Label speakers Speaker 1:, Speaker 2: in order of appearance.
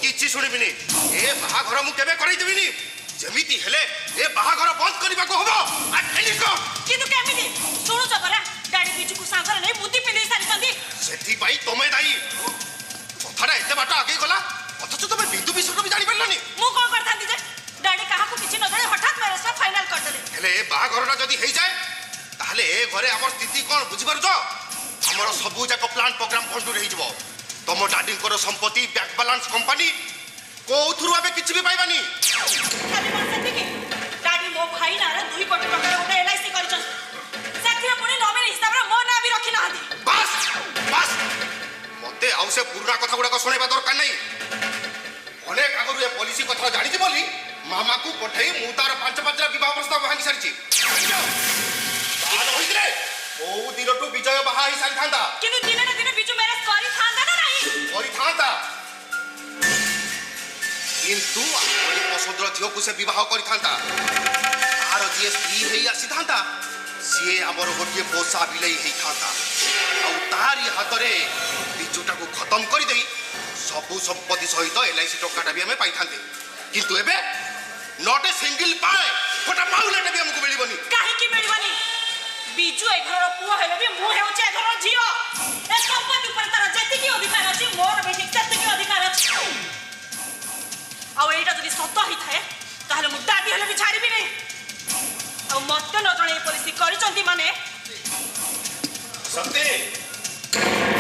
Speaker 1: କିଛି ଶୁଣିବିନି। ଏ ବାହାଘର ମୁଁ କେବେ କରେଇଦେବିନି। ଯେମିତି ହେଲେ ଏ ବାହାଘର ବନ୍ଦ କରିବାକୁ ହବ।
Speaker 2: କିନ୍ତୁ କେମିତି? ଶୁଣୁଛ ପରା, ଡାଡି ବିଜୁକୁ ସାଙ୍ଗରେ ନେଇ ମୁଦି ପିନ୍ଧେଇ ସାରିଛନ୍ତି।
Speaker 1: ସେଥିପାଇଁ ତମେ ଦାୟୀ। କଥାଟା ଏତେ ବାଟ ଆଗେଇ ଗଲା, ଅଥଚ ତମେ ବିନ୍ଦୁ ବିଷୟ ବି ଜାଣିପାରିଲନି।
Speaker 2: ମୁଁ କଣ କରିଥାନ୍ତି ଯେ? ଡାଡି କାହାକୁ କିଛି ନ ଜଣେଇ ହଠାତ୍ ମ୍ୟାରେଜଟା ଫାଇନାଲ କରିଦେଲେ।
Speaker 1: ହେଲେ ଏ ବାହାଘରଟା ଯଦି ହେଇଯାଏ, ତାହେଲେ ଏ ଘରେ ଆମର ସ୍ଥିତି କଣ ବୁଝିପାରୁଛ? ଆମର ସବୁ ଯାକ ପ୍ଲାନ୍ ପ୍ରୋଗ୍ରାମ ଭଣ୍ଡୁର ହେଇଯିବ। ତମ ଡାଡିଙ୍କର ସମ୍ପତ୍ତି, ବ୍ୟାଙ୍କ ବାଲାନ୍ସ, କମ୍ପାନୀ, କୋଉଥିରୁ ଆମେ କିଛି ବି ପାଇବାନି।
Speaker 2: ଖାଲି କଣ ସେତିକି? ଡାଡି ମୋ ଭାଇ ନାଁରେ 2 କୋଟି ଟଙ୍କାର ଗୋଟେ ଏଲ୍ଆଇସି କରିଛନ୍ତି। ସେଥିରେ ପୁଣି ନମିନି ହିସାବରେ ମୋ ନାଁ ବି ରଖିନାହାନ୍ତି।
Speaker 1: ବାସ୍ ବାସ୍, ମତେ ଆଉ ସେ ପୁରୁଣା କଥା ଗୁଡାକ ଶୁଣେଇବା ଦରକାର ନାହିଁ। ଅନେକ ଆଗରୁ ଏ ପଲିସି କଥା ଜାଣିଛି ବୋଲି ମାମାକୁ ପଠେଇ ମୁଁ ତାର ପାଞ୍ଚ ପାଞ୍ଚଟା ବିବାହ ପ୍ରସ୍ତାବ ଭାଙ୍ଗି ସାରିଛି। ବାହା ନ ହୋଇଥିଲେ କୋଉ ଦିନଠୁ ବିଜୟ ବାହା ହେଇ ସାରିଥାନ୍ତା।
Speaker 2: କିନ୍ତୁ ଦିନେ ନା ଦିନେ ବିଜୁ ମ୍ୟାରେଜ କରିଥାନ୍ତା ନା ନାହିଁ?
Speaker 1: କରିଥାନ୍ତା, କିନ୍ତୁ ଆମରି ପସନ୍ଦର ଝିଅକୁ ସେ ବିବାହ କରିଥାନ୍ତା। ତାର ଯିଏ ସ୍ତ୍ରୀ ହେଇ ଆସିଥାନ୍ତା, ସିଏ ଆମର ଗୋଟିଏ ପୋଷା ବିଲେଇ ହେଇଥାନ୍ତା। ଆଉ ତାରି ହାତରେ ବିଜୁଟାକୁ ଖତମ କରିଦେଇ ସବୁ ସମ୍ପତ୍ତି ସହିତ ଏଲ୍ଆଇସି ଟଙ୍କାଟା ବି ଆମେ ପାଇଥାନ୍ତେ। କିନ୍ତୁ ଏବେ not a single ପାଏ, ଗୋଟା ପାଉଲାଟା ବି ଆମକୁ ମିଳିବନି।
Speaker 2: କାହିଁକି ମିଳିବନି? ବିଜୁ ଏ ଘରର ପୁଅ ହେଲେ ବି ମୁଁ ହେଉଛି ଏ ଘରର ଝିଅ। ଏ ସମ୍ପତ୍ତି ଉପରେ ତାର ଯେତିକି ଅଧିକାର ଅଛି, ମୋର ବି ଠିକ ସେତିକି ଅଧିକାର ଅଛି। ଆଉ ଏଇଟା ଯଦି ସତ ହେଇଥାଏ, ତାହେଲେ ମୁଁ ଡାଡି ହେଲେ ବି ଛାଡ଼ିବିନି। ଆଉ ମତେ ନ ଜଣେଇ ପଲିସି କରିଛନ୍ତି ମାନେ
Speaker 3: ଶକ୍ତି।